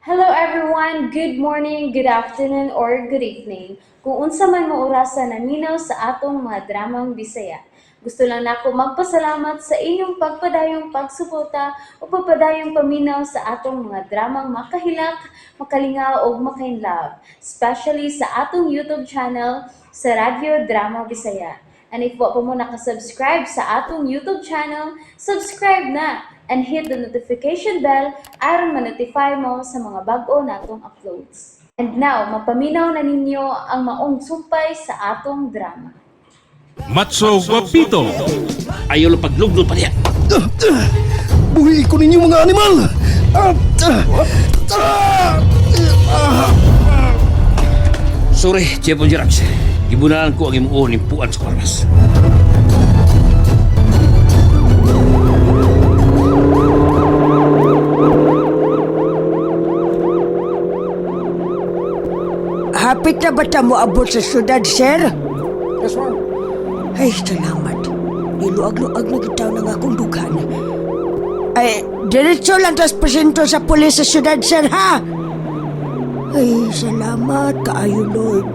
Hello everyone! Good morning, good afternoon, or good evening. Kung unsa man mo orasa naminaw sa atong mga dramang Bisaya. Gusto lang nako magpasalamat sa inyong pagpadayong pagsuporta o pagpadayong paminaw sa atong mga dramang makahilak, makalingaw ug makainlove, especially sa atong YouTube channel sa Radyo Drama Bisaya. And if wa pa mo nakasubscribe sa atong YouTube channel, subscribe na and hit the notification bell aron ma-notify mo sa mga bag-o natong uploads. And now, mapaminaw na ninyo ang maong sumpay sa atong drama. Matso Guapito. Ayaw lang paglugnod pa niya. Buhi ko ninyo mga animal! Ah, ah, ah, ah. Sorry, Chief Jirax. Gibunalan ko ang imong uon nimpuan sa kwarmas. Hapit na ba ta mo abot sa syudad, sir? Yes, ma'am. Ay, salamat. Niluag-luag na gitaw ng akong dughan. Ay, diretso lang tas presinto sa pulis sa syudad, sir, ha? Ay, salamat kaayo, Lord.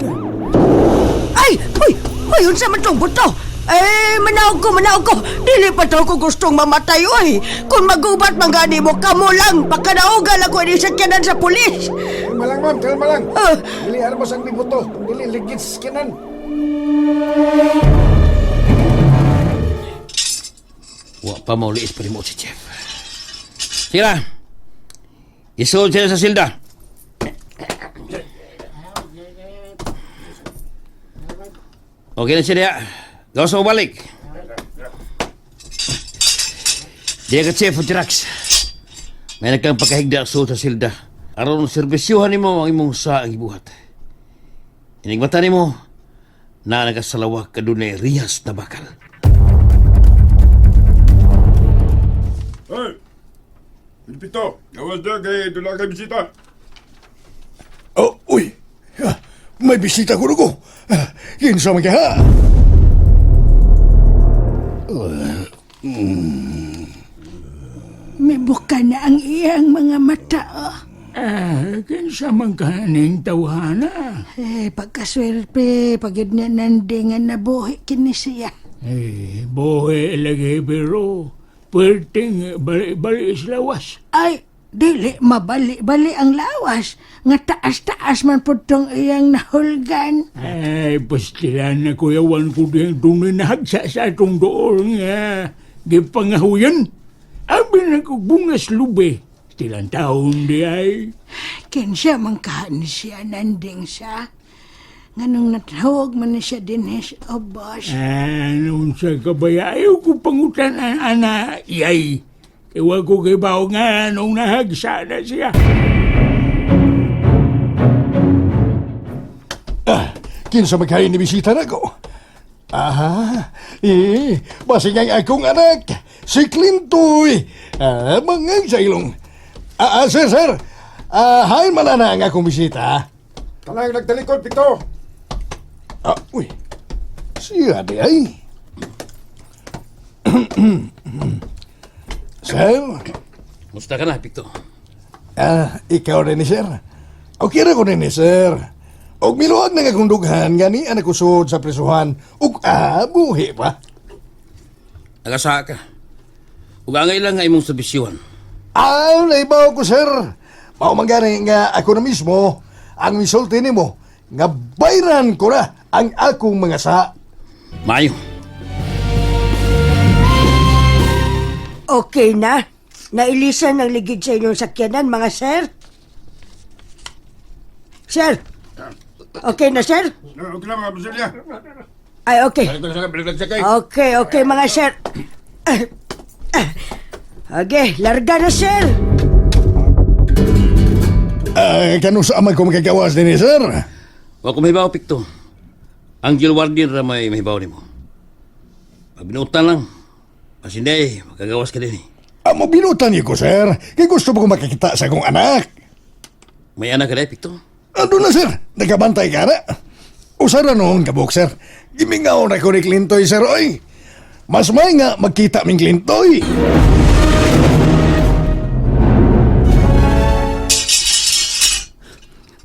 Ay! Uy! Uy, unsa man tong buto? Ay, manaog ko, manaog ko. Dili pa to ko gustong mamatay, uy. Kung magubat man gani mo, kamo lang. Pakanaogan ako ini sakyanan sa pulis. Kalma lang, ma'am. Kalma lang. Ah. Dili armas ang bibuto. Dili ligid sa kinan. Wa pa mauliis pa rin mo si Chief. Sige na. Isulod sila sa silda. Okay na siya. Gawas mo balik. Diya ka, Chief Jirax. May nagkang pagkahigda sulod sa silda. Aron serbisyuhan nimo ang imong sa ang ibuhat. Inigmata nimo na nagasalawak kadunay riyas na bakal. Hey! Pilipito, gawas na kay doon kay bisita. Oh, uy. Ah, may bisita ko ko. Ah, kinsa man ka? Mibuka na ang iyang mga mata. Oh. Ah, kinsa man kaning tawhana. Eh, pagkaswerte, pagid na nandingan na buhi kini siya. Eh, buhi lagi pero perting bali-bali sa lawas. Ay, dili mabali-bali ang lawas. Nga taas-taas man po tong iyang nahulgan. Ay, pastilan na kuyawan ko din dunay nahagsa sa atong dool nga gipangahuyan. Abi na ko bungas lube. Tilang taon di ay. Kinsya man kahan siya nanding siya. Nganong natawag man na siya din sa obos. Ah, nung sa kabaya, ayaw ko pangutan ang ana, yay. Iwa ko kay bao nga nung nahagsa na siya. Ah, kinsa man kayo ni bisita na ko. Aha, eh, basing ang akong anak, si Clintoy. Ah, mangang sa ilong. Ah, ah, sir, sir. Ah, hain man na ang akong bisita. Kanang nagtalikod, Pito. Ah, uy. Siya di ay. Sir, Musta ka na, Picto? ah, ikaw rin ni sir. Okay ra ko rin ni sir. Og miluag na nga kong dughan, gani ang nakusod sa presuhan. Ug ah, buhi pa. Nagasa ka. Ug angay lang nga imong serbisyuhan. Ah, naibaw ko sir. Mao man gani nga ako na mismo ang misulti nimo nga bayran ko na ang akong mga sa. Maayo. Okay na. Nailisan ang ligid sa inyong sakyanan, mga sir. Sir! Okay na, sir? Okay na mga Brasilia. Ay, okay. Balik lang sa balik lang sa kay. Okay, okay, mga sir. Okay, larga na, sir. Ah, kanu sa man ko makagawas din sir? Wa ko mahibaw, Picto. Ang jail warden ra may mahibaw nimo. Pagbinutan lang. Mas hindi, makagawas ka din eh. Amo binutan niyo ko sir. Kay gusto ko makakita sa akong anak. May anak ka na, Picto. Ando na sir, nagabantay ka na. Usara noon ka sir. Gimingaw na ko ni Clintoy sir oy. Mas may nga magkita ming Clintoy.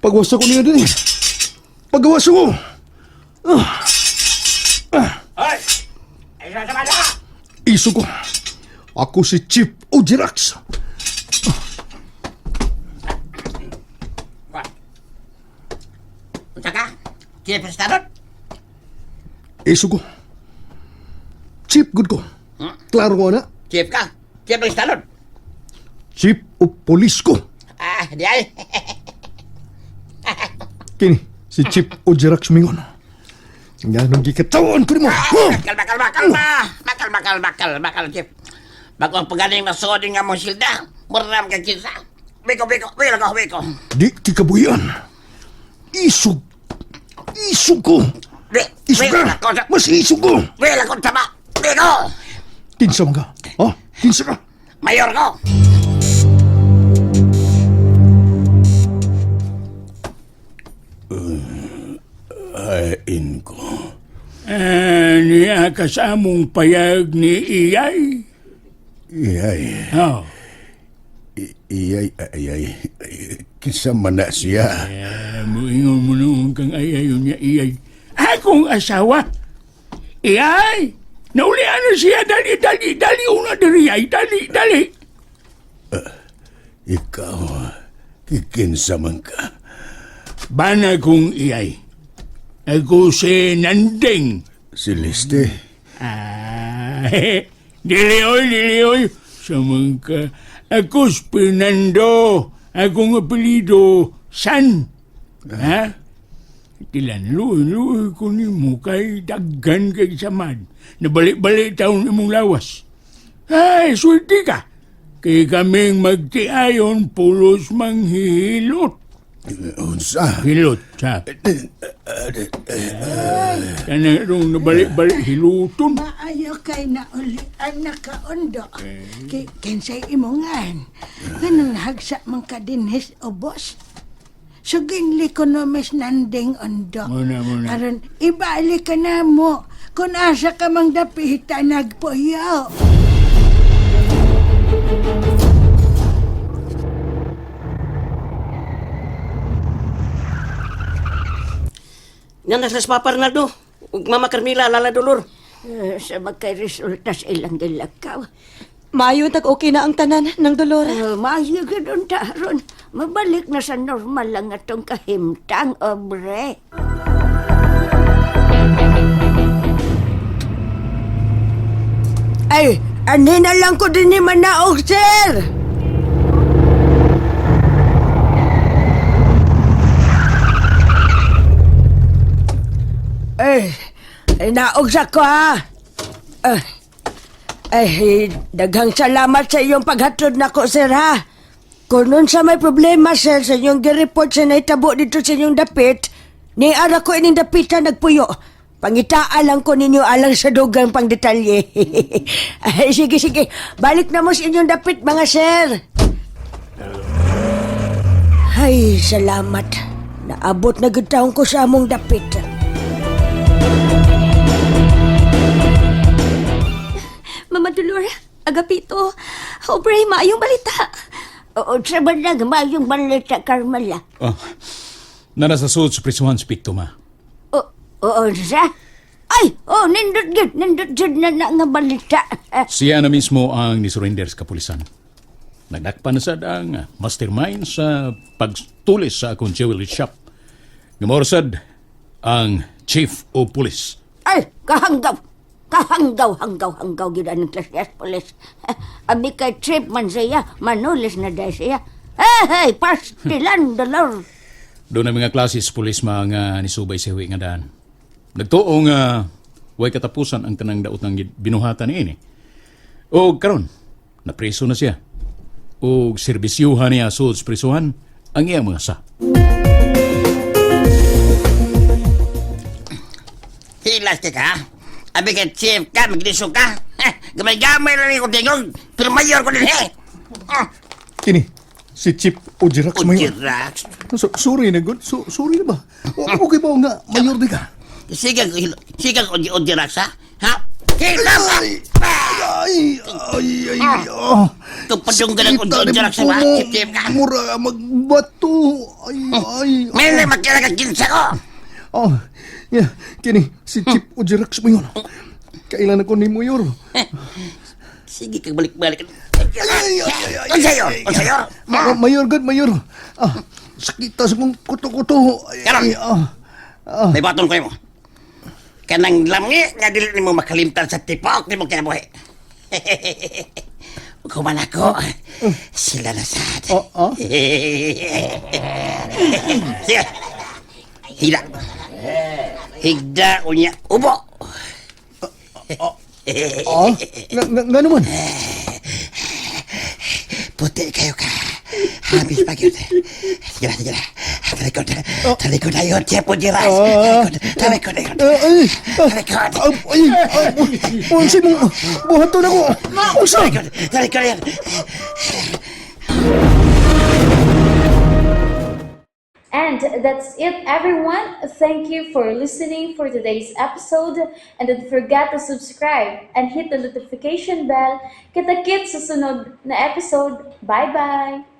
Pagwasa ko niya din eh. Pagwasa ko. Ay! Ay, sa bala! Iso ko. Ako si Chief Ojirax. Unsa ka? Chief Estarot? Iso ko. Chief good ko. Klaro ko na. Chief ka? Chief Estarot? Chief of Police ko. Ah, di ay. Kini, si Chief Ojirax mingon. Nga nung gikatawan ko nimo. Huh? Kalma, kalma, kalma! Kalma, kalma, kalma, kalma, Chief. Bago ang pagaling na suod nga mong silda, muram ka kinsa. Biko, biko, biko, biko, biko. Di ti kabuyan. Isog. Isog ko. Di, Isog biko, ka. ako sa- Mas isog ko. Biko, ako sama. Biko! Kinsa man ka? Ha? Kinsa ka? Mayor ko! Ain ko. Ah, niya kasamong payag ni Iyay. Iyay, Oh. iyay, ay, ay, ay, kinsa man na siya. Ah, muingon mo noon kang ayayon niya, Iyay. Akong asawa. Iyay! Naulian na siya. Dali, dali, dali. Una diri, Iyay. Dali, dali. Ikaw, kikinsa man ka. Bana kong Iyay. Ako si Nanding. Celeste, Ah, dili oy, dili oy. Samangka, ako si Fernando. Akong apelido, San. Ha? Tilan, luoy-luoy ko ni mo kay daggan kay samad. Nabalik-balik taon imong lawas. Ay, swerte ka. Kay kaming magtiayon, pulos manghihilot. unsa? Hilot, sa. Kana rong nabalik-balik hiluton. Maayo kay na uli anak ka ondo. Kay kinsay imongan. Ganun hagsa man ka dinhis ubos. Suginli ko no mis nanding ondo. Muna, muna. Aron ibalik ka na mo kung asa ka mang dapita nagpuyo. Nga na sa Papa Ronaldo. Ug Mama Carmela, Lala Dolor. Eh, sa magkay resulta sa ilang gilakaw. Maayo tag okay na ang tanan ng dolor. Maayo gyud unta ron. Mabalik na sa normal lang atong kahimtang, obre. Ay, anhin na lang ko din ni Manaog, sir! Ay, ay naog sa ko ha. Ay, ay, daghang salamat sa iyong paghatod nako, sir ha. Kung nun sa may problema, sir, sa inyong gireport sa naitabo dito sa inyong dapit, ni ara ko ining dapitan nagpuyo. Pangitaa lang ko ninyo alang sa dugang pang detalye. Ay, sige, sige. Balik na mo sa inyong dapit, mga sir. Ay, salamat. Naabot na gud taon ko sa among dapit. Mama Dolor, Agapito, Aubrey, maayong balita. Oo, sa banag, mayong balita, Carmela. Oh, nana sa sud sa prisuhan si Picto, ma. Oo, oo, sa? Ay, oh, nindot gyud, nindot gyud na na nga balita. Siya na mismo ang nisurrender sa kapulisan. Nagdakpa na sad ang mastermind sa pagtulis sa akong jewelry shop. Ngamorsad ang chief of police. Ay, kahanggaw. Kahanggaw, hanggaw, hanggaw gyud ang klasiyas pulis. Abi kay trip man siya, manulis na dahil siya. Hey, hey, pastilan, dolor. Doon ang mga klase sa pulis mga nisubay sa huwi nga daan. Nagtuo nga way katapusan ang tanang daot ng binuhatan ni ini. O karon, napreso na siya. O serbisyuhan niya sud sa prisuhan ang iyang mga sa. Hilas ka ka? Abi kay chief ka, maglisog ka? Eh, gamay-gamay lang ko tingog, pero mayor ko din eh. Ah, Kini, si Chief Ojirax mayor. Ujirax. So, sorry na good. So, sorry na ba? O, okay ba nga mayor di ka? Sige, sige, Ujirax ha? Ha? Hilas! Ay! Ah! Ay, ay, ay, ah. Kung padunggan ang Kita undo ni dyan sa mo, chip ka. Mura magbato. Ay, ay. May na makira ka kinsa ko. Oh, yeah, kini si Chip Ojirax mo yun. Kailan ako ni Mayor. Sige kag balik-balik. Ay, ay, ay, ay, Unsa yor? Unsa yor? Mayor gud, Mayor. Ah, sakita sa kong kuto-kuto. Ay, Karon. ay, ah. May baton ko mo. Kanang lamgi nga dili nimo makalimtan sa tipok nimo kinabuhi. Kuman ako. Sila na sad. Oh, oh. Sige. Higda. Higda unya ubo. Ah, nga naman. Puti kayo ka. Habis pa yun. Sige na, sige na. Talikod. Talikod na yun. Tiyapo di ras. Talikod. Talikod na yun. Ah, ay, ah, Talikod. ah, ay, ah, unsa mong buhaton ako? Unsa? Talikod. Talikod na yun. And that's it, everyone. Thank you for listening for today's episode. And don't forget to subscribe and hit the notification bell. Kita-kits sa sunod na episode. Bye-bye!